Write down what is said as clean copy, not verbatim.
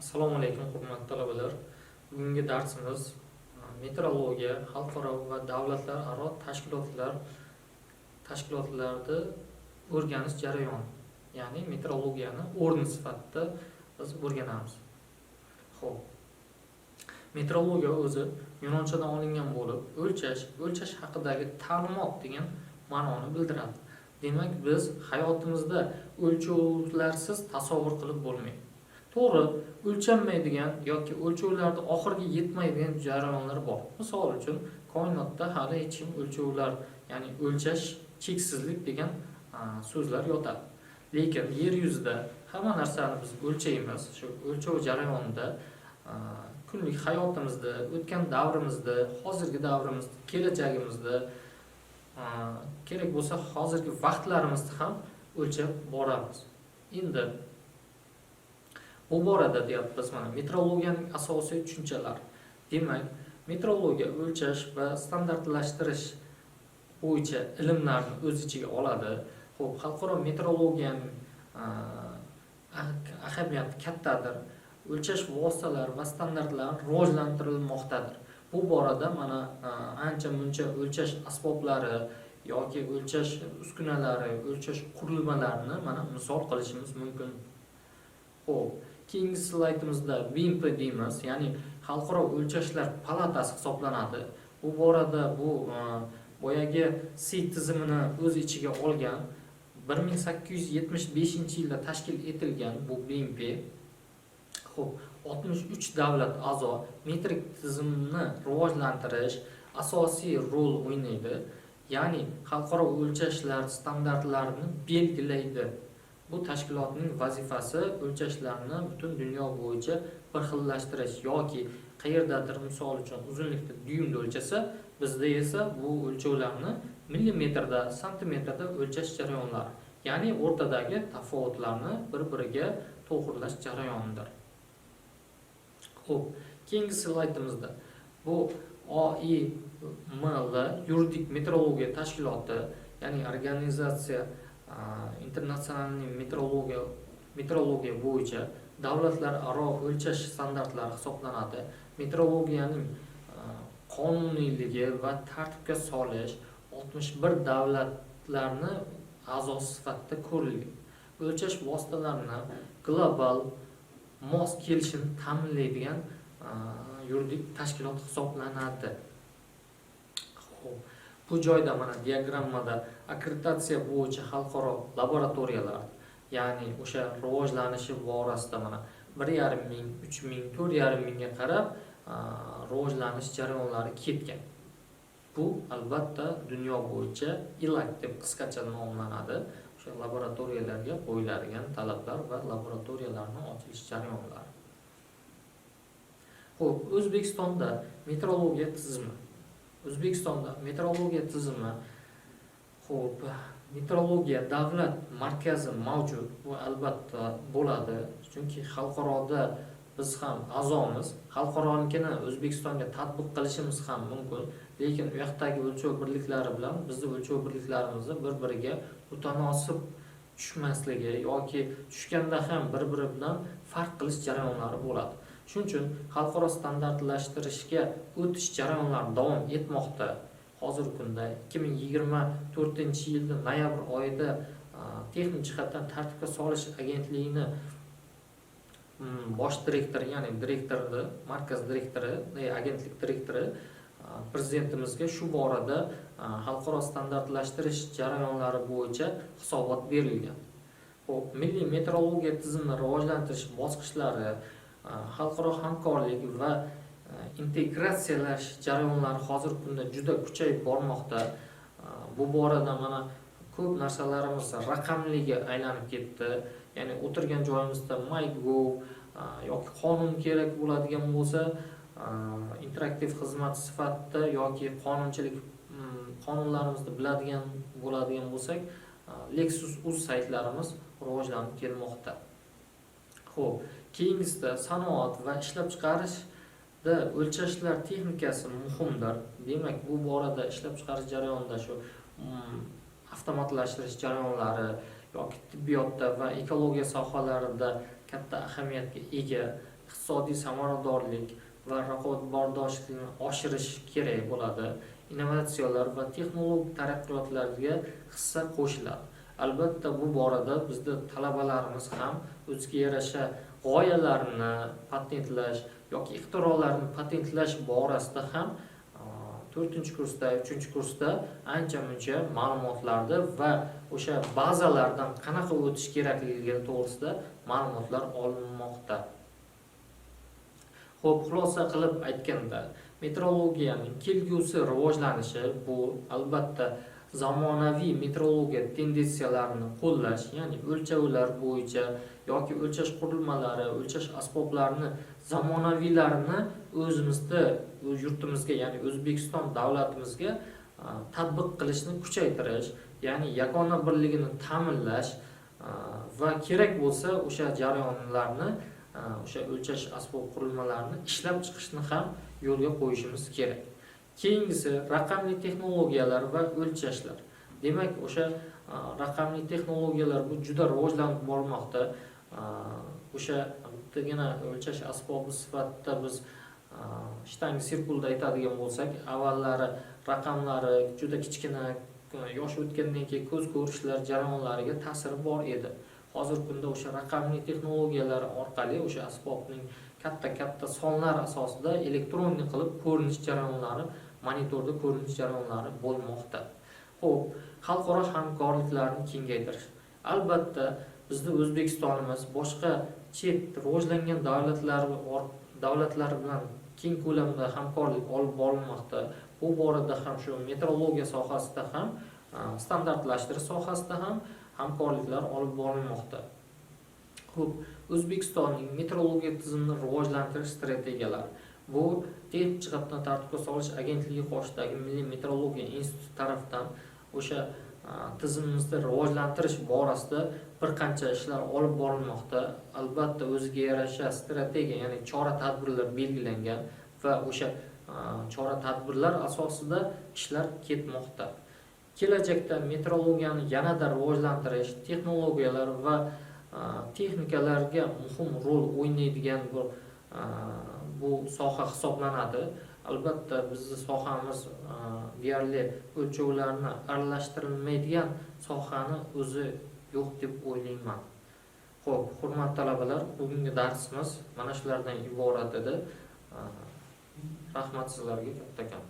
Assalomu alaykum, hurmatli talabalar. Bugungi darsimiz metrologiya, xalqaro va davlatlararo tashkilotlarni o'rganish jarayoni, ya'ni metrologiyani o'rni sifatida biz o'rganamiz. Xo'p. Metrologiya o'zi yunonchadan olingan bo'lib, o'lchash, o'lchash haqidagi ta'limot degan ma'noni bildiradi. Demak, biz hayotimizda o'lchovlarsiz tasavvur qilib bo'lmaydi. To'g'ri, o'lchanmaydigan yoki o'lchovlarda oxiriga yetmaydigan jarayonlar bor. Misol uchun, koinotda hali hech kim o'lchovlar, ya'ni o'lchash, cheksizlik degan so'zlar yotadi. Lekin yer yuzida hamma narsani biz o'lchaymiz. Shu o'lchov jarayonida kunlik hayotimizda, o'tgan davrimizda, hozirgi davrimizda, kelajagimizda, kerak bo'lsa hozirgi vaqtlarimizni ham o'lchab boramiz. Endi bu borada deyapmiz, mana, metrologiyaning asosiy tushunchalari. Demak, metrologiya o'lchash va standartlashtirish bo'yicha ilmlarni o'z ichiga oladi. Xo'p, xalqaro metrologiyaning ahamiyati kattadir. O'lchash vositalari va standartlari rivojlantirilmoqdadir. Bu borada mana ancha muncha o'lchash asboblari yoki o'lchash uskunalari, o'lchash qurilmalarini mana misol qilishimiz mumkin. Xo'p, keyingi slaydimizda BMP deymiz, ya'ni Xalqaro o'lchashlar palatasi hisoblanadi. Bu borada bu boyagi SI tizimini o'z ichiga olgan, 1875-yilda tashkil etilgan bu BMP. Xo'p, 63 davlat a'zo, metrik tizimni rivojlantirish asosiy rol o'ynaydi. Ya'ni xalqaro o'lchashlar standartlarini belgilaydi. Bu tashkilotning vazifasi o'lchashlarni butun dunyo bo'yicha bir xillashtirish yoki qayerdadir, misol uchun, uzunlikda dyuymda o'lchasa, bizda esa bu o'lchovlarni millimetrda, santimetrda o'lchash jarayonlari, ya'ni o'rtadagi tafovutlarni bir biriga to'g'irlash jarayonidir. Xo'p, keyingi slaydimizda bu OIML, yuridik metrologiya tashkiloti, ya'ni Организация интернациональный metrologiya bo'yicha davlatlararo o'lchash standartlari hisoblanadi. Metrologiyaning qonuniyligi va tartibga solish 61 davlatlarni a'zosi sifatida ko'rilgan. O'lchash vositalarini global mos kelishini ta'minlaydigan yuridik tashkilot hisoblanadi. Xo'p, bu joyda mana diagrammada akkreditatsiya bo'yicha xalqaro laboratoriyalar, ya'ni o'sha rivojlanishi borasida mana 1,5 ming, 3000, 4,5 mingga qarab rivojlanish jarayonlari ketgan. Bu albatta dunyo bo'yicha ILAC deb qisqacha nomlanadi. O'sha laboratoriyalarga qo'yiladigan talablar va laboratoriyalarni ochilish jarayonlari. Xo'p, O'zbekistonda metrologiya tizimi. O'zbekistonda metrologiya tizimi, xo'p, Metrologiya davlat markazi mavjud. Bu albatta bo'ladi, chunki xalqaroda biz ham a'zomiz. Xalqaronikini O'zbekistonga tatbiq qilishimiz ham mumkin, lekin u yoqdagi o'lchov birliklari bilan bizni o'lchov birliklarimizni bir biriga mutanosib tushmasligi yoki tushganda ham bir biri bilan farq qilish jarayonlari bo'ladi. Shuning uchun xalqaro standartlashtirishga o'tish jarayonlari davom etmoqda. Hozirgi kunda 2024-yilda noyabr oyida texnik jihatdan tartibga solish agentligini bosh direktori, ya'ni direktori, markaz direktori, agentlik direktori prezidentimizga shu borada xalqaro standartlashtirish jarayonlari bo'yicha hisobot berilgan. Xo'p, milliy metrologiya tizimini rivojlantirish bosqichlari, xalqaro hamkorlik va integratsiyalash jarayonlari hozirgi kunda juda kuchayib bormoqda. Bu borada mana ko'p narsalarimiz raqamliga aylanib ketdi. Ya'ni o'tirgan joyimizda MyGov yoki qonun kerak bo'ladigan bo'lsa, interaktiv xizmat sifatida yoki qonunchilik, qonunlarimizni biladigan bo'ladigan bo'lsak, Lexus uz saytlarimiz rivojlanib kelmoqda. Xo'p, keyingisida sanoat va ishlab chiqarishda o'lchashlar texnikasi muhimdir. Demak, bu borada ishlab chiqarish jarayonida shu avtomatlashtirish jarayonlari yoki tibbiyotda va ekologiya sohalarida katta ahamiyatga ega. iqtisodiy samaradorlik va raqobatbardoshlikni oshirish kerak bo'ladi. Innovatsiyalar va texnologik taraqqiyotlarga hissa qo'shiladi. Albatta, bu borada bizda talabalarimiz ham o'ziga yarasha g'oyalarni patentlash yoki ixtirolarni patentlash borasida ham 4-kursda, 3-kursda ancha-muncha ma'lumotlarni va o'sha bazalardan qanaqa o'tish kerakligi to'g'risida ma'lumotlar olinmoqda. Xo'p, xulosa qilib aytganda, metrologiyaning kelgusi rivojlanishi bu albatta zamonaviy metrologiya tendensiyalarini qo'llash, ya'ni o'lchovlar bo'yicha yoki o'lchash qurilmalari, o'lchash asboblarini zamonaviylarini o'zimizda, yurtimizga, ya'ni O'zbekiston davlatimizga tatbiq qilishni kuchaytirish, ya'ni yagona birligini ta'minlash va kerak bo'lsa o'sha jarayonlarni, o'sha o'lchash asbob qurilmalarini ishlab chiqishni ham yo'lga qo'yishimiz kerak. Keyingisi raqamli texnologiyalar va o'lchashlar. Demak, o'sha raqamli texnologiyalar bu juda rivojlanib bormoqda. O'sha bittagina o'lchash asbobi sifatida biz shtang sirkulda aytadigan bo'lsak, avvallari raqamlari juda kichkina, yosh o'tgandan keyin ko'z ko'rishlar jarayonlariga ta'siri bor edi. Hozirgi kunda o'sha raqamli texnologiyalar orqali o'sha asbobning katta-katta sonlar asosida elektronniy qilib ko'rinish jarayonlari, monitorda ko'rinish jarayonlari bo'lmoqda. Xo'p, xalqaro hamkorliklarni kengaytirish. Albatta, bizni O'zbekistonimiz boshqa chet rivojlangan davlatlar bilan keng ko'lamda hamkorlik olib borilmoqda. Bu borada ham shu metrologiya sohasida ham, standartlashtirish sohasida ham hamkorliklar olib borilmoqda. Xo'p, O'zbekistonning metrologiya tizimini rivojlantirish strategiyalari. Bu texnik jihatdan tartibga solish agentligi qoshidagi Milliy metrologiya instituti tarafidan o'sha tizimimizni rivojlantirish borasida bir qancha ishlar olib borilmoqda. Albatta, o'ziga yarasha strategiya, ya'ni chora-tadbirlar belgilangan va o'sha chora-tadbirlar asosida ishlar ketmoqda. Kelajakda metrologiyani yanada rivojlantirish, texnologiyalar va texnikalarga muhim rol o'ynaydigan bu soha hisoblanadi. Albatta, bizni sohamiz deyarli o'lchovlarni aralashtirilmaydigan sohani o'zi yo'q deb o'ylayman. Xo'p, hurmatli talabalar, bugungi darsimiz mana shulardan iborat edi. Rahmat sizlarga kattakon.